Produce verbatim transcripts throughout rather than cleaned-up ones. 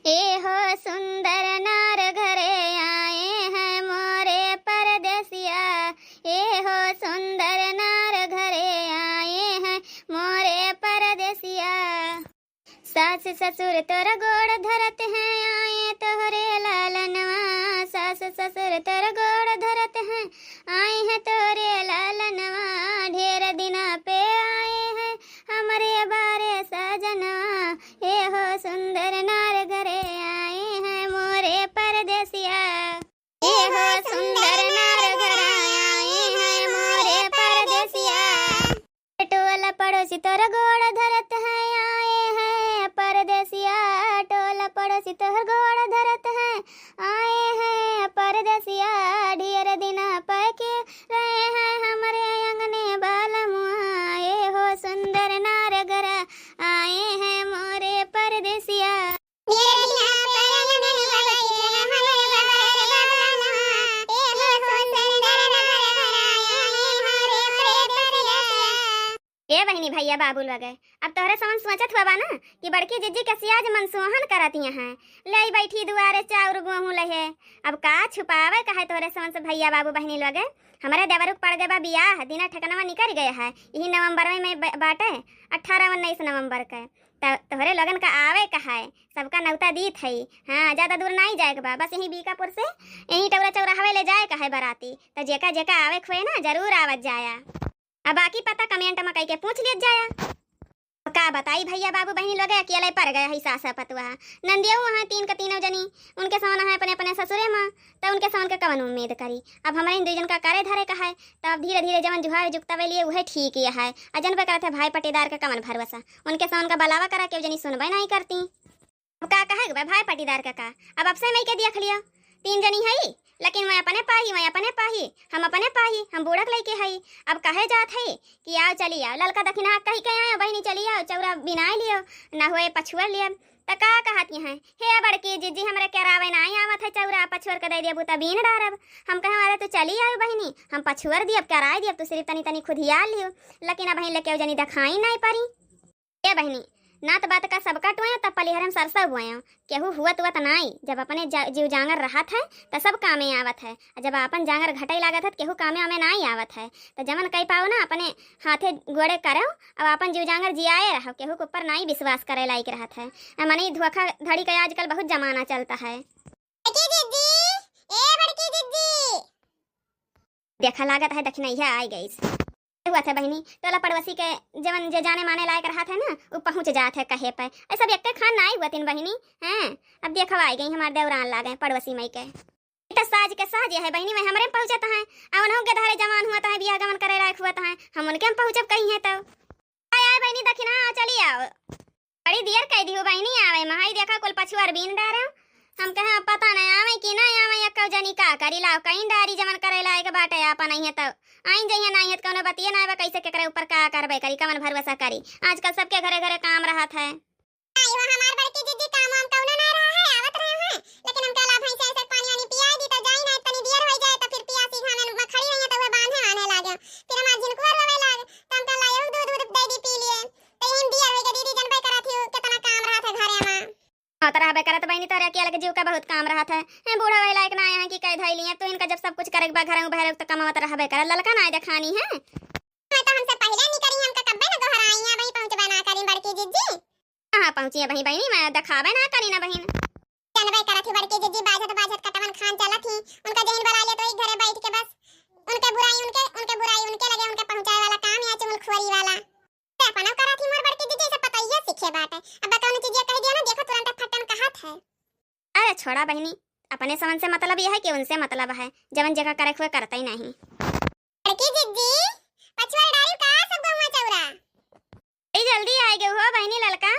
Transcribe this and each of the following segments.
ए हो सुंदर नार घरे आए हैं मोरे परदेसिया, ए हो सुंदर नार घरे आए हैं मोरे परदेसिया। सास ससुर तोर गोड़ धरत हैं, आए तोहरे लालनवा। सास ससुर तोर गोड़ धरत हैं, आए हैं तोहरे लालनवा। ढेर दिना पे आए हैं हमरे बारे सजनवा। ए हो सुंदर नार घरे आए हैं मोरे परदेसिया। ए हो सुंदर नार घरे आए हैं मोरे परदेसिया। टोला पड़ोसी तोर गोड़ धरत हैं, आए हैं परदेसिया। टोला पड़ोसी तोर गोड़ धरत हैं, आए हैं परदेसिया। ढेर दिना पै के रहे हैं हमरे अंगने बालमुआ। ए हो सुंदर नार घरे आए हैं मोरे परदेसिया। ए बहिनी भइया बाबू लोगे, अब तोहरे समन सोचत हुआ बा ना कि बड़की जिज्जी कसिया आज मनसोहन करतिया हैं, ले आई बैठी दुआरे चाउर गोहूँ लहे। अब का छुपावे का है तोहरे समन से भइया बाबू बहिनी लोगे? हमरे देवरुक पड़ गए बा बियाह, दिना ठिकानवा निकल गए है, यही नवंबर में ब-, बाटे, अठारह उन्नीस नवंबर के। त तोहरे लोगन का आवे का है, सबका नौता दीत हई। हाँ, ज्यादा दूर नाई जाए के बा, बस यहीं बीकापुर से यहीं टौरा चौराहवे ले जाए का है बराती। त जेका जेका आवे खोए ना, जरूर आवत जाया। अब बाकी पता comment में कई के पूछ लियत जाया। का बताई भइया बाबू बहिनी लोगे, अकेले पड़ गए है सास पतुआ। नंदियो वहाँ तीन का तीनों जनी, उनके सवन है अपने अपने ससुरे में, त उनके सवन के कवन उम्मीद करी। अब हमरे इन दुई जन का करे धरे का है, त अब धीरे धीरे जवन जुहार जुगतावे लिए उहे ठीक ही है। आ जनबे करत है भाई पटीदार के कवन भरोसा, उनके सवन का बलावा करा के जनी सुनबे नहीं करती। अब का कहे के बा भाई पटीदार का का, अब अपसे मई के देख लियो, तीन जनी हई, लेकिन मैं अपने पाही, मैं अपने पाही, हम अपने पाही, हम बूढ़क लइके हई। अब कहे जात हई कि आओ चली आओ, ललका दखिना कही के आयो बहिनी चली आओ, चौरा बिनाए लियो, ना होए पछुअर लियो। त का कहत यहाँ, हे बड़की जिज्जी, हमरे केरावे नाई आवत है, चौरा पछुअर के दे दिया बूता बीन डारब। हम कहे वाले तू चली आओ बहिनी, हम पछुअर दियब, केराए दियब, तू सिर्फ तनी तनी खुदिया लियो, लेकिन अब लेके जनी देखाई नाई परी। ए बहिनी, नात बात का सबका टोया, तब पलिहरे में सरसों बोया। केहू हुअत उअत नाई, जब अपने जा-, जीव जांगर रहत है, त सब कामे आवत है। आ जब आपन जांगर घटई लागत है, त केहू कामे आमे नाई आवत है। त जवन कई पाओ ना, अपने हाथे गोड़े करो, अब आपन जीव जांगर जियाए रहो, केहू के ऊपर नाई विश्वास करे लायक रहत है। आ मनई धोखाधड़ी का आजकल बहुत जमाना चलता है। बड़की जिज्जी, ए बड़की जिज्जी। देखा लागत है दखिनैया आई गईस। हुआ था बहिनी, टोला पड़ोसी के जवन जे जाने माने लायक रहत है ना, उ पहुँच जात है कहे पे। ऐसा भी एक्के खान ना आई हुआ तीन बहिनी, हैं? अब देखो आई गई हमार देवरान लागे पड़ोसी मई के। ई तो साज के साज है बहिनी, मैं हमरे में पहुँचत है, आ उनहु के धरे जवान हुआ तो है, बियाह गमन करे लायक हुआ तो है, हम उनके में पहुँचब कही है तो। आय, आय बहिनी, दखिना, चली आओ। बड़ी देर कह दिहु बहिनी आवे में, हई देखा कुल पछुअर बीन डारे। हम कहे, "अब पता नहीं आवे कि नहीं आवे, एक्को जनी का करी, लाओ कहीं डारी जमन करे लायक बाटे, आपन अइहे तो आइन जइहे, नहीं है तो कौनो बतिये ना आवे, कैसे केकरे ऊपर का करबे करी, कवन भरोसा करी, आजकल सबके घरे घरे काम रहत है।" आई हो हमार बड़की जिज्जी, काम वाम कौनो ना रहा है, आवत रहे हैं, लेकिन हम कहला भैंस ऐसे पानी वानी पियाई दी तो जाई, नहीं तनी देर हो जाए तो फिर पियासी घामे में खड़ी रही तो वह बांधे आने लागे, फिर हमार झिनकुआ रोवे लाग, तो हम कहला एहू दूध दूध दे दी पी लिए, तो यही में देर हो गई दीदी, जनबे करत ही कितना काम रहत है घरे में। हाँ, तो रहबे करत बहिनी, तोरे अकेले के जीव का बहुत काम रहत है, हैं बूढ़ा वही लायक ना आए हैं कि कह धई लिए, तो इनका जब सब कुछ करे के बा घर में बहरे तो कमावत रहबे करत, ललका ना आए देखानी है। मैं तो हमसे पहले निकली, हमका कब्बे न गोहराई, अबही पहुँचबे ना करी बड़की जिज्जी। कहाँ पहुँची अबही बहिनी, मैं देखावे ना करी ना बहिन। जानबे करत ही बड़की जिज्जी, बाझत बाझत कटवन खान चलत ही, उनका जहिन बला ले तो एक घरे बैठ के बस उनके बुराई उनके, उनके बुराई उनके लगे, उनके पहुँचाए वाला काम या चुगलखोरी वाला। ते अपनो करत ही मोर बड़की जिज्जी, सब पतइया सीखे बाटे। अब कौनो चीजिया कह दिया ना, देखो तुरंत फटन कहत है। अरे छोड़ा बहिनी, अपने समन से मतलब यह है कि उनसे मतलब है, जवन जेका करे हुए करते ही नहीं। बड़की जिज्जी, पछुआ डारी का सब गहुआ चौरा? ए, जल्दी आए गए हो बहिनी ललका।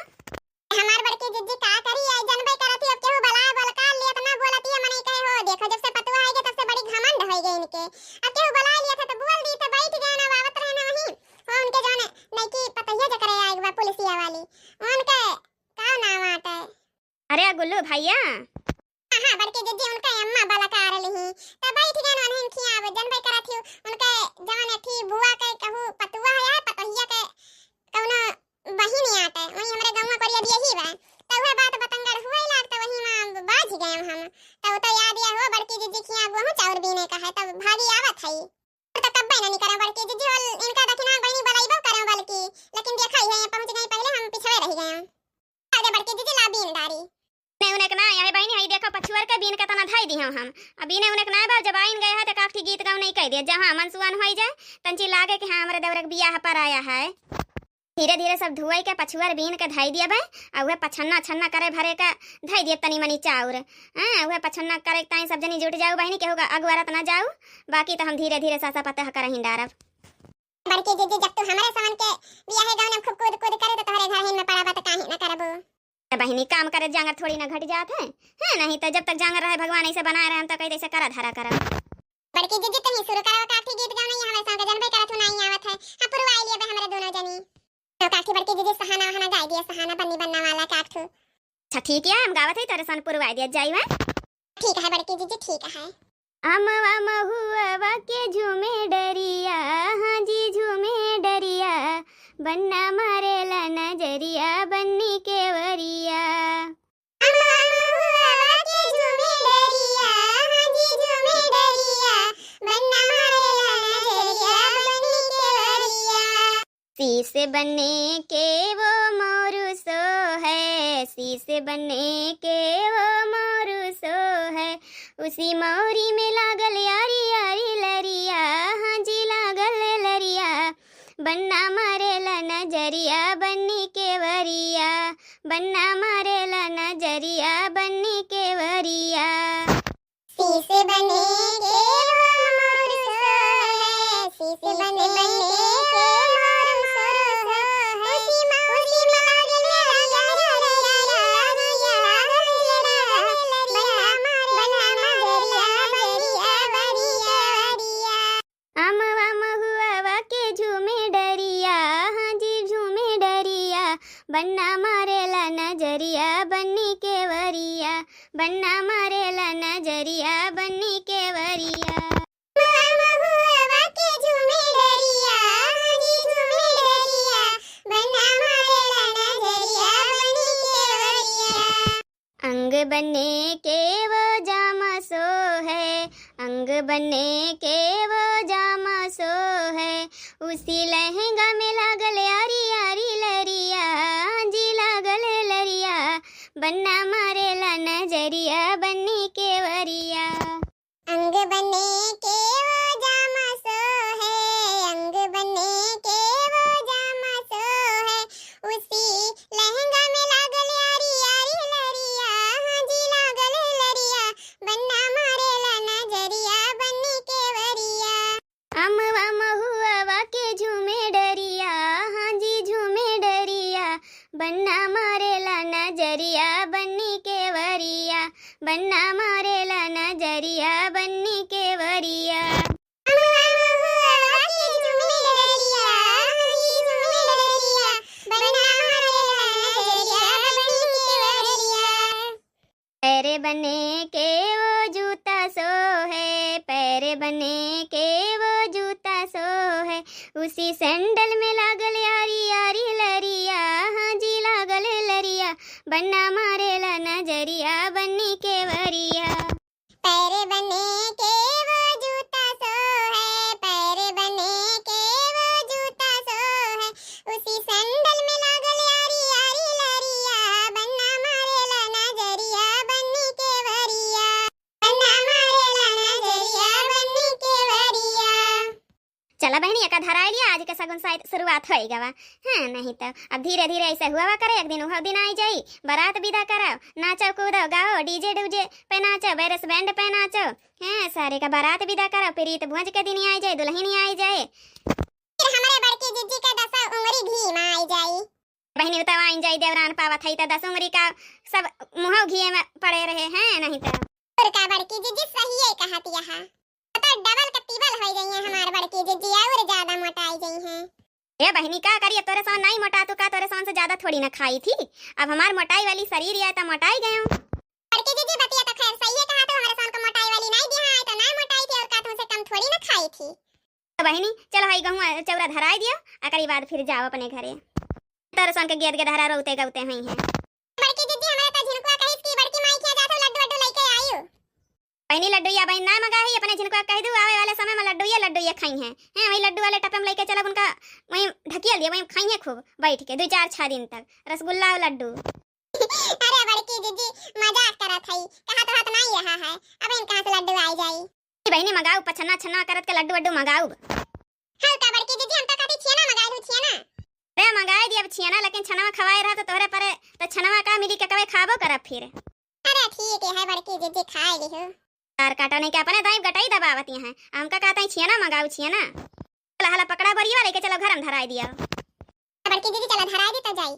हमार बड़की जिज्जी का करी, आई जनबे करत ही, अब केहू बला बलका लेत ना बोलत ही, मनई कहे हो, देखो जब से पतुआ आए गए तब से बड़ी घमंड हो गई इनके। अब केहू बला लिया था तो बोल दी तो बैठ गए ना, आवत रहे ना वहीं। हो उनके जौन नईकी पतोहिया जकरे आए बा पुलिसिया वाली, उनके का नाम आटे? अरे गुल्लू भैया। हाँ, हाँ, बड़की जिज्जी उनका अम्मा बलकार लिही। त बैठ गए उन्हें खियावे, जनबे करत ही उनके जवन अथी बुआ के कहू पतुआ है, पतोहिया के कौनो बहिन आटे, वही हमरे गौवा करिया भी यही बा। त उहे बात बतंगड़ हुए लाग, त वही अब वहू चाउर बीने का है, तब भागी आवत है। तो कब्बे ना निकरा बड़की जिज्जी, होल इनका दखिना बहिनी बलाइबो करें बल्कि, लेकिन देखा ही है, ये पहुँच गई पहले, हम पिछड़े रह गए। अरे बड़की जिज्जी ला बीन डारी। ने उन्हें ना आया है बहिनी, हई देखो पछुअर के बीन के तना धाई दी हम। अब इन्हें उन्हें ना बा, जब आइन गए है तो काठी गीत गाँव नहीं कह दिया, जहाँ मनसुआन होई जाए, तंची लागे कि हाँ हमरे देवरक बियाह पर आया है। धीरे धीरे सब धुआई के पछुअर बीन के धाई दिया बे, आ उहे पछन्ना छन्ना करे भरे के धाई दिया तनी मनी चाउर। हाँ, उहे पछन्ना करे के ताई सब जनी जुट जाऊ बहिनी, केहू का अगुआरत ना जाऊ, बाकी तो हम धीरे धीरे सासा पतह करहिन डारब। बड़की जिज्जी, जब तू हमरे सवन के बियाहे गौन में खूब कूद कूद करे, तो तोहरे घर हिन में पड़ा बा, तो काहे न करबू? तो बहिनी, काम करे जांगर थोड़ी ना घट जात है, है नहीं तो जब तक जांगर रहे भगवान ऐसे बनाए रहे, हम तो कहीं ऐसे करा धरा करब। बड़की जिज्जी, तुम ही शुरू करो काठी गीत गाना, ये हमरे संग जनबे करत हो, नहीं आवत है। हाँ, पुरवाई लिए बे हमरे दोनों जनी। तो काठी बड़की जिज्जी सहाना वहाना गाई दिया, सहाना बन्नी बन्ना वाला काठू। अच्छा ठीक है, हम गावत है, तोरे सन पुरवाई दिया जाई बे। ठीक है बड़की जिज्जी, ठीक है। अमवा महुआ के झूमे डरिया, हाँ जी झूमे डरिया, बन्ना मारेला नजरिया बन्नी के वरिया। अमवा महुआ के झूमे डरिया, हाँ जी झूमे डरिया, बन्ना मारेला नजरिया बन्नी के वरिया। शीश बने के वो मोरू सो है, शीश बने के वो मोरू सो है, उसी मौरी में लागल यारी यारी लरिया, हाँ जी लागल लरिया, बन्ना मारेला नजरिया बन्नी के वरिया, बन्ना मारेला नजरिया बन्नी के वरिया। शीश बने के वो मोर सो है, शीश बने के वो मोर सो है, उसी मा-, उसी मारे लरिया, लरिया, लरिया, लरिया, बन्ना मारे, बन्ना मारे, लरिया, लरिया, लरिया। अमवा महुआ के झूमे डरिया, हाँ जी झूमे डरिया, बन्ना मारेला नजरिया बन्नी के वरिया, बन्ना मारेला नजरिया बन्नी के वरिया। अमवा महुआ के झूमे डरिया, हाँ जी झूमे डरिया, बन्ना मारेला नजरिया बन्नी के वरिया। अंग बने के वो जामा सो है, अंग बने के वो जामा सो है, उसी लहंगा में लागल यारी यारी लरिया, हाँ जी लागल लरिया, बन्ना मारेला नजरिया बन्नी के वरिया। अंग बने के वो जामा सो है, अंग बने के वो जामा सो है, उसी लहंगा में लागल यारी यारी लरिया, हाँ जी लागल लरिया, बन्ना मारेला नजरिया बन्नी के वरिया। अमवा महुआ के झूमे डरिया, हाँ जी झूमे डरिया, बन्ना मारेला नजरिया बन्नी के वरिया, बन्ना मारेला नजरिया बन्नी के वरिया। अमवा महुआ के झूमे डरिया, हाँ जी झूमे डरिया, बन्ना मारेला नजरिया बन्नी के वरिया। पैर बने के वो जूता सो है, पैर बने के वो जूता सो है, उसी सैंडल में लागल यारी यारी लरिया, हाँ जी लागल लरिया, बन्ना मारेला नजरिया बन्नी के वरिया। पैर बने के वो जूता सो है, पैर बने के वो जूता सो है, उसी सैंडल में लागल यारी यारी लरिया, बन्ना मारेला नजरिया बन्नी के वरिया, बन्ना मारेला नजरिया बन्नी के वरिया। चला बहिनी, एका धराई लिया, आज के सगुन शायद शुरुआत होई गवा। हाँ, नहीं तो अब धीरे धीरे ऐसे हुआ करे, एक दिन उहो दिन आई जाई, बारात विदा कराओ, नाचो कूदो गाओ, डीजे डूजे पे नाचो, बैरस बैंड पे नाचो। हाँ, सारे का बारात विदा कराओ, प्रीत भोज के दिन आई जाए, दुल्हन आई जाए। फिर हमरे बड़की जिज्जी के दस उंगरी घी में आई जाई। बहिनी, उतवा आइन जाई, देवरान पावत हई त दस उंगरी का सब मुँह घिये में पड़े रहे हैं, नहीं त। और का बड़की जिज्जी सहिए कहत यहा, तो डबल का टिबल होई गई है हमार बड़की जिज्जी, और ज्यादा मोटाई गई हैं। ए बहिनी, का करिए, तोरे समान नहीं मोटा, तू का तोरे समान से ज्यादा थोड़ी ना खाई थी। अब हमार मोटाई वाली शरीर या त मोटाई गयो। बड़की जिज्जी बतिया तो खैर सहिए कहा, तो हमारे समान को मोटाई वाली नहीं दिया है, तो ना मोटाई थी, और का तुमसे कम थोड़ी ना खाई थी। तो बहिनी, चलो, हई गहुआ चौरा धराई दिया, एकरी बाद फिर जाओ अपने घरे। तोरे सन के गेद गेदहरा रोते गौते हुई हैं। बड़की जिज्जी, हमारे तो झिनकुआ कहिस कि बड़की माई के जात हो, लड्डू वड्डू लेके आयु। बहिनी, लड्डू या बहिन ना मंगा, ये खाई हैं, हैं, वही लड्डू वाले टपे में लेके चलब उनका, वहीं ढकिया दिया, वहीं खाई हैं खूब बैठ के दो चार छह दिन तक रसगुल्ला और लड्डू। अरे बड़की जीजी, मजाक करत हई, कहा तो हाथ नहीं रहा है, अब इन कहाँ से लड्डू आई जाई? ए बहिनी, मंगाऊ पछन्ना छन्ना करत के लड्डू वड्डू मंगाऊ। हल्का बड़की जीजी, हम तो कहती छियाना मंगाई लू, छियाना। अरे मंगाई दिया अब छियाना, लेकिन छनवा खवाए रहा तो तोहरे परे, तो छनवा का मिली के कवे खाबो करब फिर। अरे ठीक है बड़की जीजी, खाए लिहू। तार काटा नहीं के अपने दाई गटाई दबावत यहाँ, हमका कहता है छियाना मंगाऊ छियाना। चला हला पकड़ा बोरिया लेके चलो घर में धराई दिया। बड़की जीजी चला धराई दी तो जाई।